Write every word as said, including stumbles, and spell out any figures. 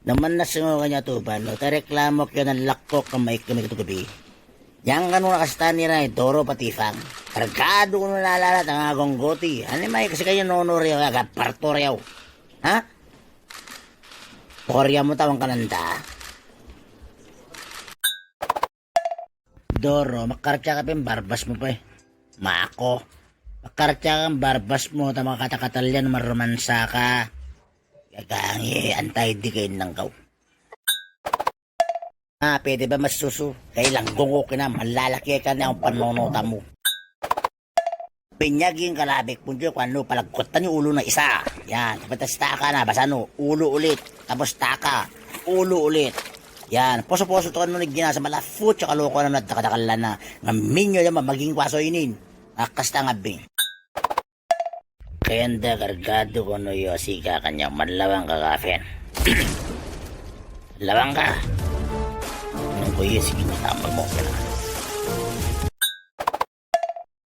Naman na sengo kanya tuban, no, ta reklamo kio na lakok kama ikemi ketukebi. Yang kanu na kastan nira i Doro Patifañ. Kargadu kunu na lala tanga gonggoti. Ani mai kasi kanya nono riau, aga parto riau. Ha? Korea mo tawang kananda. Doro, makarca ka pin barbas mo pe. Mako. Makarca ka barbas mo, tama kata-kata lian maromansa ka. Gagangi antai di ka inang kau. Ah, pede ba masusu. Kailang gongok ina malalaki ka na panono tamu. Pinyaging kalabik puncu kuanu palagutan yung ulo na isa. Yan, tapos taka na, basa no, ulo ulit. Tapos taka, ulo ulit. Yan, poso-poso to kanu na gina sa malafut sa kaloko na natakatakalan na. Ngaminyo yan maging kwaso inin. Akas ta ngabing. Kenda kargadu kono yo sika kanya malawang ka kafen. Lawang ka. Nungko yo siki tambal mo.